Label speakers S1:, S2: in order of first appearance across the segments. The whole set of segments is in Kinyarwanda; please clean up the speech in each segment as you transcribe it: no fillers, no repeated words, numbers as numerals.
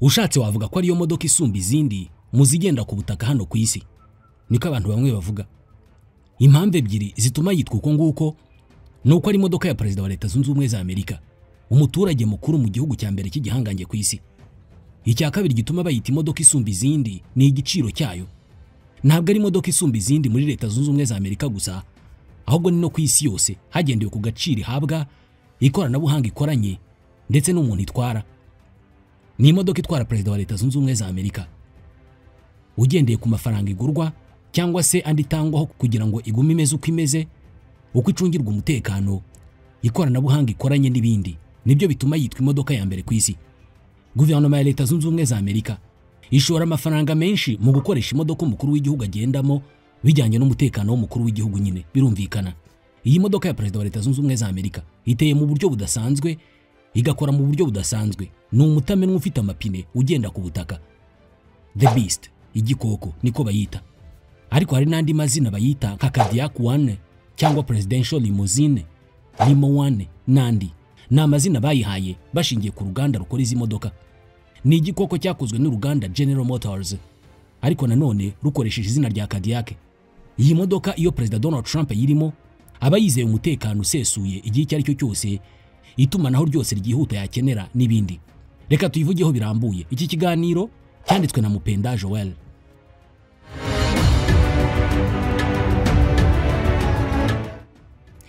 S1: Ushatse wavuga ko ariyo modoka isumba izindi mu zigenda ku butaka hano ku isi, niko abantu bamwe bavuga. Impamvu ebyiri zituma yitwa uko nguko ni uko ari imodoka ya Perezida wa Leta Zunze Ubumwe za Amerika, umuturage mukuru mu gihugu cya mbere cy'igihangange ku isi. Icya kabiri gituma bayita imodoka isumba izindi ni igiciro cyayo. Ntabwo ari imodoka isumba izindi muri Leta Zunze Ubumwe za Amerika gusa, ahubwo ni no ku isi yose hagendewe ku gaciro ihabwa, ikoranabuhanga ikoranye ndetse n'umuntu itwara. Ni imodoka itwara Perezida wa Leta Zunze Ubumwe za Amerika. Ugendeye ku mafaranga igurwa cyangwa se andi itangwaho kugira ngo igume imeze uko imeze, uko icungirwa umutekano, ikoranabuhanga ikoranye n'ibindi, nibyo bituma yitwa imodoka ya mbere ku isi. Guverinoma ya Leta Zunze Ubumwe za Amerika ishora amafaranga menshi mu gukoresha imodoka umukuru w'igihugu agendamo bijyanye n'umutekano w'umukuru w'igihugu nyine, birumvikana. Iyi modoka ya Perezida wa Leta Zunze Ubumwe za Amerika iteye mu buryo budasanzwe, igakora mu buryo budasanzwe. Ni umutamenwa ufite amapine ugenda ku butaka. The Beast, igikoko niko bayita. Ariko hari n'andi mazina bayita nka Cadillac One cyangwa Presidential Limousine, Limo One n'andi. Ni amazina bayihaye bashingiye ku ruganda rukora izi modoka. Ni igikoko cyakozwe n'uruganda General Motors, ariko nanone rukoresheje izina rya Cadillac. Iyi modoka iyo Perezida Donald Trump yirimo aba yizeye umutekano usesuye igihe icyo ari cyo cyose, itumanaho ryose ryihuta yakenera n'ibindi. Reka tuyivugeho birambuye. Iki kiganiro cyanditswe na Mupenda Joel.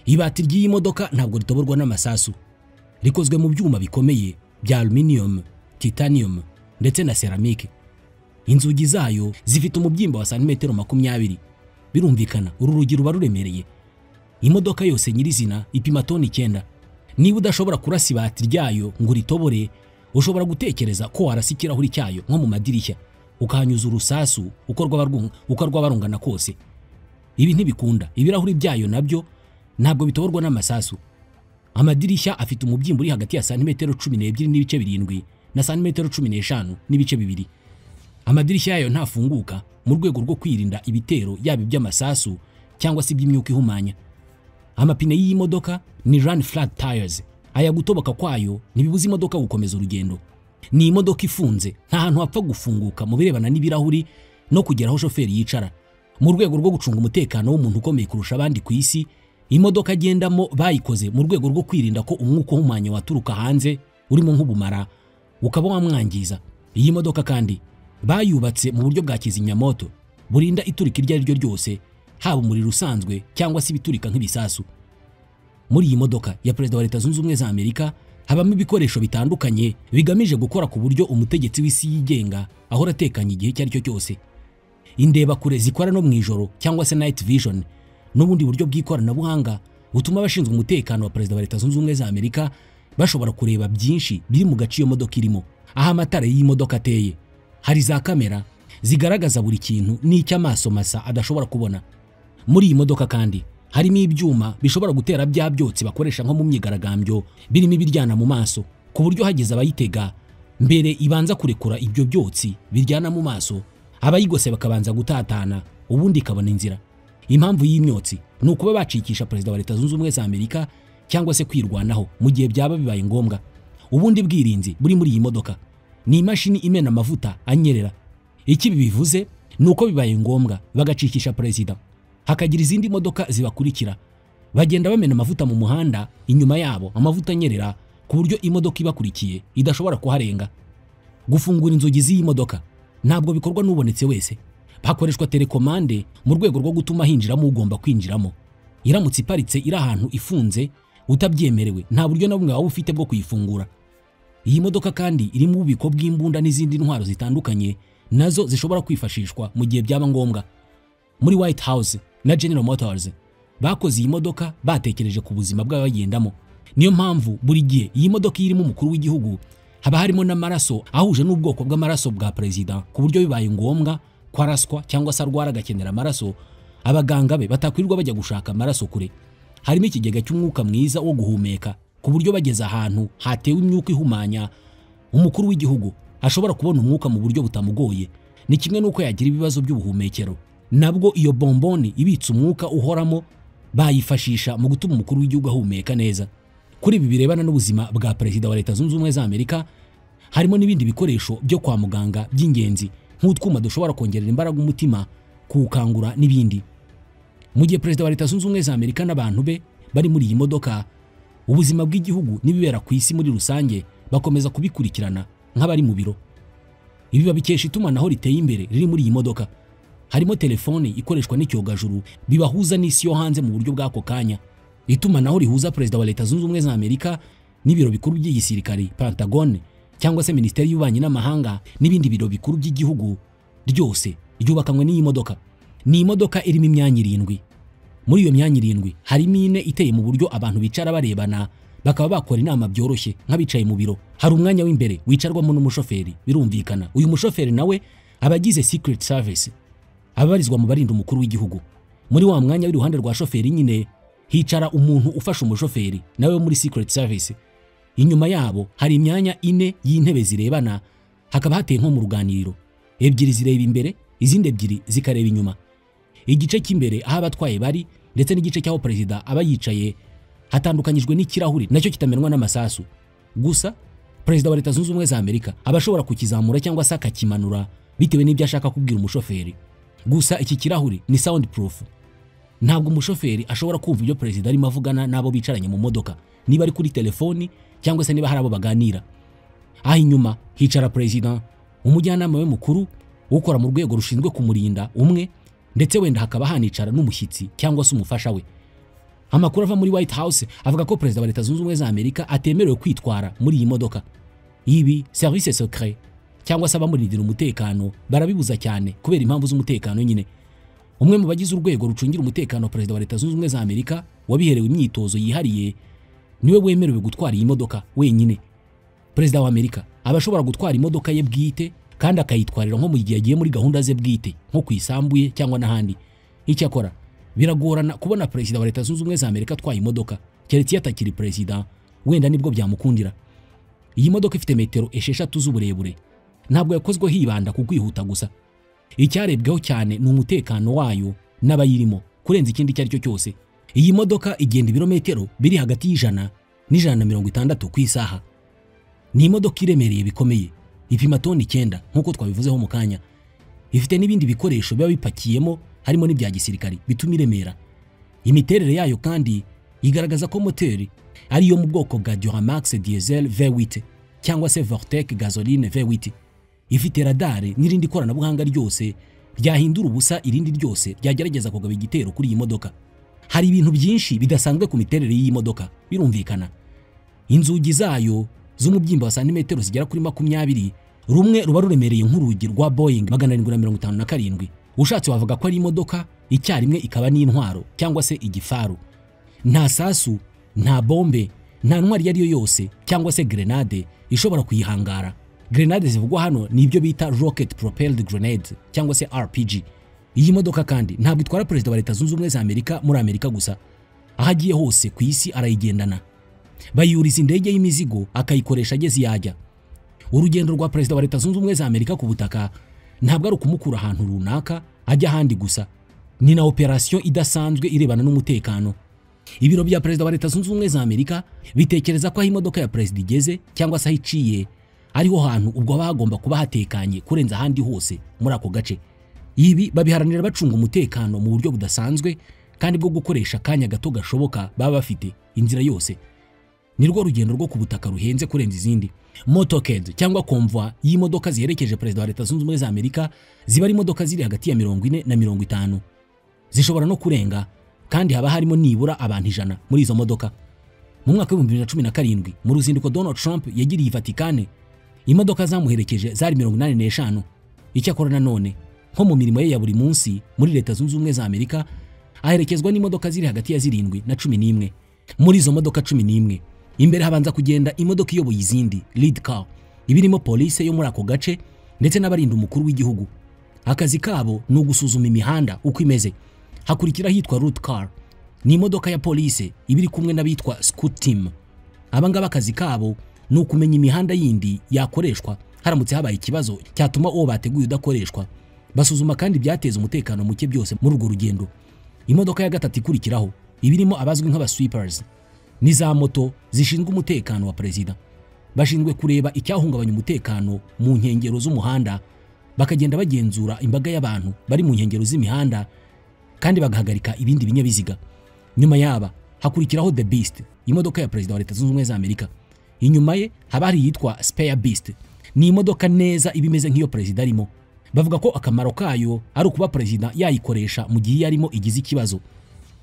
S1: Ibati ry'iyi modoka ntabwo ritoborwa n'amasasu. Rikozwe mu byuma bikomeye bya aluminium, titanium ndetse na ceramic. Inzugi zayo zifite umubyimba wa santimetero 20. Birumvikana uru rugi ruba ruremereye. Imodoka yose nyirizina ipima toni 9. Niba udashobora kurasa ibati ryayo ngo uritobore, ushobora gutekereza ko warasa ikirahuri cyayo nko mu madirishya, ukahanyuza urusasu uko rwaba rungana kose. Ibi ntibikunda. Ibirahuri byayo nabyo ntabwo bitoborwa n'amasasu. Amadirishya afite umubyimba uri hagati ya santimetero 12.7 na santimetero 15.2. Amadirishya yayo ntafunguka mu rwego rwo kwirinda ibitero yaba iby'amasasu cyangwa se iby'imyuka ihumanya. Amapine y'iyi modoka ni run flat tires. Aya gutoboka kwayo ntibibuza imodoka gukomeza urugendo. Ni imodoka ifunze, nta hantu hapfa gufunguka mu birebana n'ibirahuri no kugera aho shoferi yicara. Mu rwego rwo gucunga umutekano w'umuntu ukomeye kurusha abandi ku isi, imodoka agendamo bayikoze mu rwego rwo kwirinda ko umwuka uhumanya waturuka hanze urimo nk'ubumara ukaba wamwangiza. Iyi modoka kandi bayubatse mu buryo bwa kizimyamoto burinda iturika iryo ari ryo ryose, haba umuriro usanzwe cyangwa se ibiturika nk'ibisasu. Muri iyi modoka ya Perezida wa Leta Zunze Ubumwe za Amerika habamo ibikoresho bitandukanye bigamije gukora ku buryo umutegetsi w'isi yigenga ahora atekanye igihe icyo ari cyo cyose. Indebakure zikora no mu ijoro cyangwa se night vision, n'ubundi buryo bw'ikoranabuhanga butuma abashinzwe umutekano wa Perezida wa Leta Zunze Ubumwe za Amerika bashobora kureba byinshi biri mu gace iyo modoka irimo. Aho amatara y'imodoka ateye hari za kamera zigaragaza buri kintu n'icyo amaso masa adashobora kubona. Muri iyi modoka kandi harimo ibyuma bishobora gutera bya byotsi bakoresha nko mu myigaragambyo, birimo ibiryana mu maso, ku buryo hageze abayitega mbere ibanza kurekura ibyo byotsi biryana mu maso, abayigose bakabanza gutatana, ubundi ikabona inzira. Impamvu y'imyotsi ni ukuba bacikisha Perezida wa Leta Zunze Ubumwe za Amerika cyangwa se kwirwanaho mu gihe byaba bibaye ngombwa. Ubundi bwirinzi buri muri iyi modoka ni imashini imena amavuta anyerera. Iki bivuze ni uko bibaye ngombwa bagacikisha Perezida, hakagira izindi modoka zibakurikira, bagenda bamena amavuta mu muhanda inyuma yabo, amavuta anyerera ku buryo imodoka ibakurikiye idashobora kuharenga. Gufungura inzugi z'iyi modoka ntabwo bikorwa n'ubonetse wese. Hakoreshwa telekomande mu rwego rwo gutuma hinjiramo ugomba kwinjiramo. Iramutse iparitse iri ahantu ifunze utabyemerewe, nta buryo na bumwe waba ufite bwo kuyifungura. Iyi modoka kandi irimo ububiko bw'imbunda n'izindi ntwaro zitandukanye nazo zishobora kwifashishwa mu gihe byaba ngombwa. Muri White House na General Motors bakoze iyi modoka batekereje ku buzima bw'abagendamo. Niyo mpamvu buri gihe iyi modoka irimo umukuru w'igihugu haba harimo n'amaraso ahuje n'ubwoko bw'amaraso bwa Perezida, ku buryo bibaye ngombwa ko araswa cyangwa se arwara agakenera amaraso, abaganga be batakwirirwa bajya gushaka amaraso kure. Harimo ikigega cy'umwuka mwiza wo guhumeka, ku buryo bageze ahantu hatewe imyuka ihumanya, umukuru w'igihugu ashobora kubona umwuka mu buryo butamugoye. Ni kimwe n'uko yagira ibibazo by'ubuhumekero, nabwo iyo bomboni ibitse umwuka uhoramo bayifashisha mu gutuma umukuru w'igihugu ahumeka neza. Kuri ibi birebana n'ubuzima bwa Perezida wa Leta Zunze Ubumwe za Amerika, Harimo n'ibindi bikoresho byo kwa muganga by'ingenzi nk'utwuma dushobora kongerera imbaraga umutima, kuwukangura n'ibindi. Mu gihe Perezida wa Leta Zunze Ubumwe za Amerika n'abantu be bari muri iyi modoka, ubuzima bw'igihugu n'ibibera ku isi muri rusange bakomeza kubikurikirana nk'abari mu biro. Ibi babikesha itumanaho riteye imbere riri muri iyi modoka. Harimo telefone ikoreshwa n'icyogajuru bibahuza n'isi yo hanze mu buryo bw'ako kanya. Itumanaho rihuza Perezida wa Leta Zunze Ubumwe za Amerika n'ibiro bikuru by'igisirikare Pentagon cyangwa se Minisiteri y'Ububanyi n'Amahanga n'ibindi biro bikuru by'igihugu ryose ryubakanywe n'iyi modoka. Ni imodoka irimo imyanya 7. Muri iyo myanya 7 harimo 4 iteye mu buryo abantu bicara barebana bakaba bakora inama byoroshye nk'abicaye mu biro. Hari umwanya w'imbere wicarwamo n'umushoferi, birumvikana. Uyu mushoferi nawe abagize Secret Service, ababarizwa mu barinda umukuru w'igihugu. Muri wa mwanya w'iruhande rwa shoferi nyine hicara umuntu ufasha umushoferi nawe muri Secret Service. Inyuma yabo hari imyanya 4 y'intebe zirebana, hakaba hateye nko mu ruganiriro. 2 zireba imbere, izindi 2 zikareba inyuma. Igice cy'imbere aho abatwaye bari ndetse n'igice cy'aho perezida aba yicaye hatandukanyijwe n'ikirahuri nacyo kitamenwa n'amasasu. Gusa Perezida wa Leta Zunze Ubumwe za Amerika aba ashobora kukizamura cyangwa se akakimanura bitewe n'ibyo ashaka kubwira umushoferi. Gusa iki kirahuri ni soundproof. Ntabwo umushoferi ashobora kumva ibyo perezida arimo avugana n'abo bicaranye mu modoka, niba ari kuri telefoni cyangwa se niba hari abo baganira. Aho inyuma hicara perezida, umujyanama we mukuru ukora mu rwego rushinzwe kumurinda umwe, ndetse wenda hakaba hanicara n'umushyitsi cyangwa se umufasha we. Amakuru ava muri White House avuga ko Perezida wa Leta Zunze Ubumwe za Amerika atemerewe kwitwara muri iyi modoka. Ibi service secret cyangwa se abamurindira umutekano barabibuza cyane kubera impamvu z'umutekano nyine. Umwe mu bagize urwego rucungira umutekano Perezida wa Leta Zunze Ubumwe za Amerika wabiherewe imyitozo yihariye niwe wemerewe gutwara iyi modoka wenyine. Perezida wa Amerika aba ashobora gutwara imodoka ye bwite kandi akayitwarira nko mu gihe agiye muri gahunda ze bwite nko ku isambu ye cyangwa n'ahandi. Icyakora biragorana kubona Perezida wa Leta Zunze Ubumwe za Amerika atwaye imodoka keretse iyo atakiri perezida, wenda nibwo byamukundira. Iyi modoka ifite metero 6 z'uburebure. Ntabwo yakozwe hibanda ku kwihuta gusa. Icyarebweho cyane ni umutekano wayo n'abayirimo kurenza ikindi icyo ari cyo cyose. Iyi modoka igenda ibirometero biri hagati y'100 na 160 ku isaha. Ni imodoka iremereye bikomeye, ipima toni 9 nk'uko twabivuzeho mu kanya. Ifite n'ibindi bikoresho biba bipakiyemo harimo n'ibya gisirikari bituma iremera. Imiterere yayo kandi igaragaza ko moteri ari yo mu bwoko bwa Duramax Diesel V8 cyangwa se Vortec Gasoline V8. Ifite radare n'irindi koranabuhanga ryose ryahindura ubusa irindi ryose ryagerageza kugaba igitero kuri iyi modoka. Hari ibintu byinshi bidasanzwe ku miterere y'iyi modoka, birumvikana. Inzugi zayo z'umubyimba wa santimetero zigera kuri 20, rumwe ruba ruremereye nk'urugi rwa Boeing 757. Ushatse wavuga ko ari imodoka icyarimwe ikaba n'intwaro cyangwa se igifaru. Nta sasu, nta bombe, nta ntwari iyo ari yo yose cyangwa se grenade ishobora kuyihangara. Grenade zivugwa hano ni ibyo bita rocket propelled grenade cyangwa se RPG. Iyi modoka kandi ntabwo itwara Perezida wa Leta Zunze Ubumwe za Amerika muri Amerika gusa. Aho agiye hose ku isi arayigendana. Bayuriza indege y'imizigo akayikoresha ageze yajya. Urugendo rwa Perezida wa Leta Zunze Ubumwe za Amerika ku butaka ntabwo ari ukumukura ahantu runaka ajya ahandi gusa. Ni na operation idasanzwe irebana n'umutekano. Ibiro bya Perezida wa Leta Zunze Ubumwe za Amerika bitekereza ko aho imodoka ya Perezida igeze cyangwa se aho iciye ariho hantu ubwo haba hagomba kuba hatekanye kurenza ahandi hose muri ako gace. Ibi babiharanira bacunga umutekano mu buryo budasanzwe kandi bwo gukoresha akanya gato gashoboka baba bafite inzira yose. Ni rwo rugendo rwo ku butaka ruhenze kurenza izindi. Motorcade cyangwa convoi y'imodoka ziherekeje Perezida wa Leta Zunze Ubumwe za Amerika ziba ari imodoka ziri hagati ya 40 na 50. Zishobora no kurenga kandi haba harimo nibura abantu 100 muri izo modoka. Mu mwaka wa 2017 mu ruzinduko Donald Trump yagiriye Vatikane, imodoka zamuherekeje zari 85. Icyakora nanone nko mu mirimo ye ya buri munsi muri Leta Zunze Ubumwe za Amerika aherekezwa n'imodoka ziri hagati ya 7 na 11. Muri izo modoka 11 imbere habanza kugenda imodoka iyoboye izindi lead car, ibirimo police yo muri ako gace ndetse n'abarinda umukuru w'igihugu. Akazi kabo ni ugusuzuma imihanda uko imeze. Hakurikira hitwa route car, ni imodoka ya police ibiri kumwe n'abitwa scout team. Abangaba akazi kabo ni ukumenya imihanda yindi yakoreshwa haramutse habaye ikibazo cyatuma uwo bateguye udakoreshwa. Basuzuma kandi byateza umutekano muke byose muri urwo rugendo. Imodoka ya gatatu ikurikiraho ibirimo abazwi nk'aba sweepers, ni za moto zishinzwe umutekano wa perezida. Bashinzwe kureba icyahungabanya umutekano mu nkengero z'umuhanda, bakagenda bagenzura imbaga y'abantu bari mu nkengero z'imihanda kandi bagahagarika ibindi binyabiziga. Nyuma yaba hakurikiraho The Beast, imodoka ya Perezida wa Leta Zunze Ubumwe za Amerika. Inyuma ye haba hari yitwa Spare Beast. Ni imodoka neza iba imeze nk'iyo perezida arimo. Bavuga ko akamaro kayo ari ukuba perezida yayikoresha mu gihe yarimo igize ikibazo.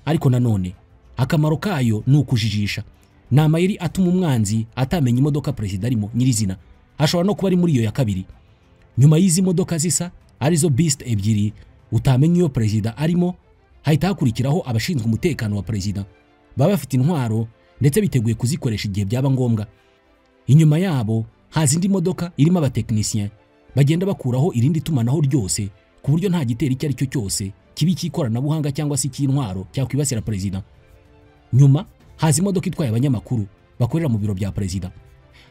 S1: Ariko nanone akamaro kayo ni ukujijisha. Ni amayeri atuma umwanzi atamenya imodoka perezida arimo nyirizina. Ashobora no kuba ari muri iyo ya kabiri. Nyuma y'izi modoka zisa arizo Beast ebyiri utamenya iyo perezida arimo, hahita hakurikiraho abashinzwe umutekano wa perezida. Baba bafite intwaro ndetse biteguye kuzikoresha igihe byaba ngombwa. Inyuma yabo haza indi modoka irimo abatekinisien bagenda bakuraho irindi tumanaho ryose ku buryo nta gitero icyo ari cyo cyose kibi cy'ikoranabuhanga cyangwa se cy'intwaro cyakwibasira perezida. Nyuma haza imodoka itwaye abanyamakuru bakorera mu biro bya perezida.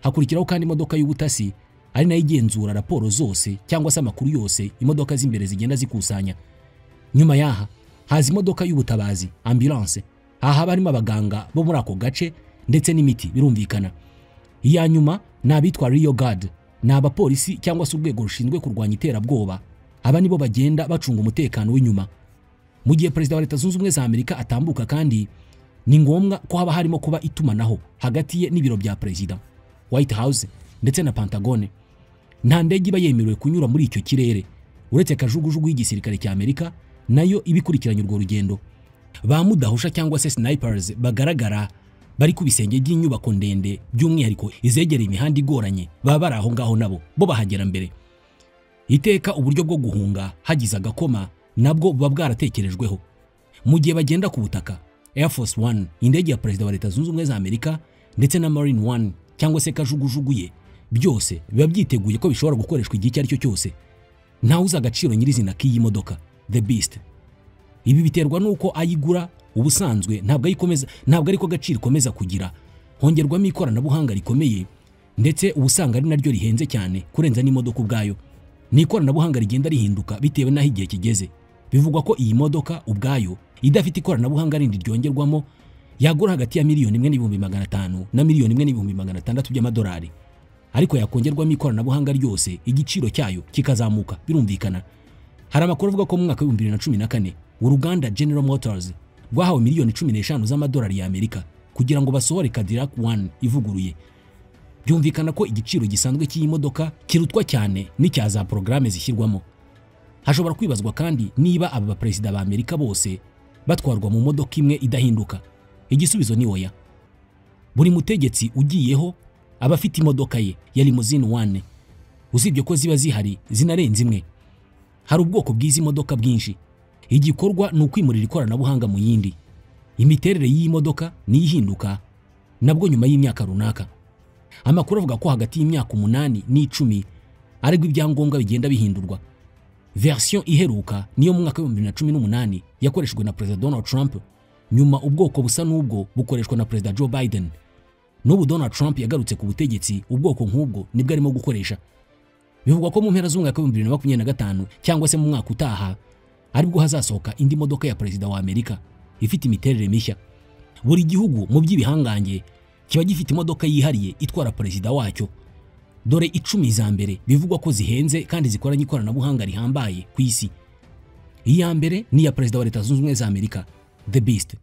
S1: Hakurikiraho kandi imodoka y'ubutasi ari nayo igenzura raporo zose cyangwa se amakuru yose imodoka z'imbere zigenda zikusanya. Nyuma yaha haza imodoka y'ubutabazi ambulance, aha barimo abaganga bo muri ako gace ndetse n'imiti birumvikana. Iya nyuma ni abitwa Rio Guard, ni abapolisi cyangwa se urwego rushinzwe kurwanya iterabwoba. Aba nibo bagenda bacunga umutekano w'inyuma. Mu gihe Perezida wa Leta Zunze Ubumwe za Amerika atambuka kandi ni ngombwa ko haba harimo kuba itumanaho hagati ye n'ibiro bya perezida, White House ndetse na Pentagone. Nta ndege iba yemerewe kunyura muri icyo kirere uretse kajugujugu y'igisirikare cya Amerika nayo ibikurikiranye urwo rugendo. Ba mudahusha cyangwa se snipers bagaragara bari ku bisenge by'inyubako ndende, by'umwihariko izegereye imihanda igoranye, baba bari aho ngaho nabo bo bahagera mbere. Iteka uburyo bwo guhunga hagize agakoma nabwo buba bwaratekerejweho. Mu gihe bagenda ku butaka, Air Force One, indege ya Perezida wa Leta Zunze Ubumwe za Amerika, ndetse na Marine One cyangwa se kajugujugu ye, byose biba byiteguye ko bishobora gukoreshwa igihe icyo ari cyo cyose. Ntawe uzi agaciro nyirizina k'iyi modoka The Beast. Ibi biterwa nuko ayigura ubusanzwe ntabwo ayikomeza, ntabwo ariko agaciro ikomeza kugira. Hongerwamo ikoranabuhanga rikomeye ndetse ubusanga ari naryo rihenze cyane kurenza n'imodoka ubwayo. Ni ikoranabuhanga rigenda rihinduka bitewe n'aho igihe kigeze. Bivugwa ko iyi modoka ubwayo idafite ikoranabuhanga rindi ryongerwamo yagura hagati ya 1,500,000 na 1,600,000 by'amadolari. Ariko yakongerwamo ikoranabuhanga ryose igiciro cyayo kikazamuka birumvikana. Hari amakuru avuga ko mu mwaka wa 2014 uruganda General Motors rwahawe miliyoni 15 z'amadolari ya Amerika kugira ngo basohore Cadillac One ivuguruye. Byumvikana ko igiciro gisanzwe cy'iyi modoka kirutwa cyane n'icya za porogaramu zishyirwamo. Hashobora kwibazwa kandi niba aba baperezida ba Amerika bose batwarwa mu modoka imwe idahinduka. Igisubizo ni oya. Buri mutegetsi ugiyeho aba afite imodoka ye ya limousine One. Usibye ko ziba zihari zinarenze imwe. Hari ubwoko bw'izi modoka bwinshi. Igikorwa ni ukwimurira ikoranabuhanga mu yindi. Imiterere y'iyi modoka niyihinduka nabwo nyuma y'imyaka runaka. Amakuru avuga ko hagati y'imyaka 8 n'10 ariko ibyangombwa bigenda bihindurwa. Version iheruka niyo mu mwaka wa 2018 yakoreshejwe na Perezida Donald Trump. Nyuma ubwoko busa n'ubwo bukoreshwa na Perezida Joe Biden. N'ubu Donald Trump yagarutse ku butegetsi, ubwoko nk'ubwo nibwo arimo gukoresha. Bivugwa ko mu mpera z'umwaka wa 2025 cyangwa se mu mwaka utaha aribwo hazasohoka indi modoka ya Perezida wa Amerika ifite imiterere mishya. Buri gihugu mu by'ibihangange kiba gifite imodoka yihariye itwara perezida wacyo. Dore 10 za mbere bivugwa ko zihenze kandi zikoranye ikoranabuhanga rihambaye ku isi. Iya mbere ni ya Perezida wa Leta Zunze Ubumwe za Amerika, The Beast.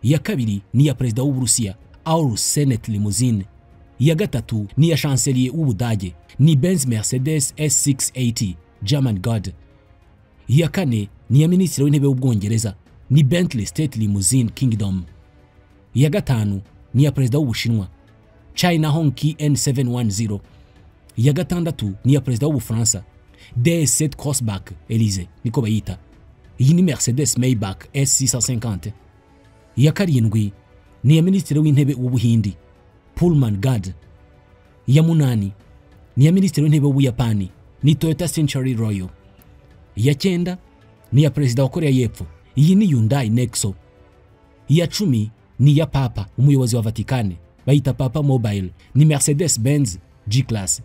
S1: Iya kabiri ni ya Perezida w'Uburusiya, Aurus Senate Limousine. Iya gatatu ni ya Chancelier w'Ubudage, ni Benz Mercedes S680 German Guard. Iya kane ni ya Minisitiri w'Intebe w'Ubwongereza, ni Bentley State Limousine Kingdom. Iya gatanu ni ya Perezida w'Ubushinwa, China Hongqi N710. Iya gatandatu ni ya Perezida w'Ubufaransa, DS7 Crossback Elise niko bayita. Iyi ni Mercedes Maybach S650. Iya karindwi ni ya Minisitiri w'Intebe w'Ubuhindi, Pullman Guard. Iya munani ni ya Minisitiri w'Intebe w'Ubuyapani, ni Toyota Century Royal. Iya cyenda ni ya Perezida wa Korea y'Epfo, iyi ni Hyundai Nexo. Iya 10 ni ya Papa, umuyobozi wa Vatikane, bayita Papa Mobile, ni Mercedes Benz G-Class.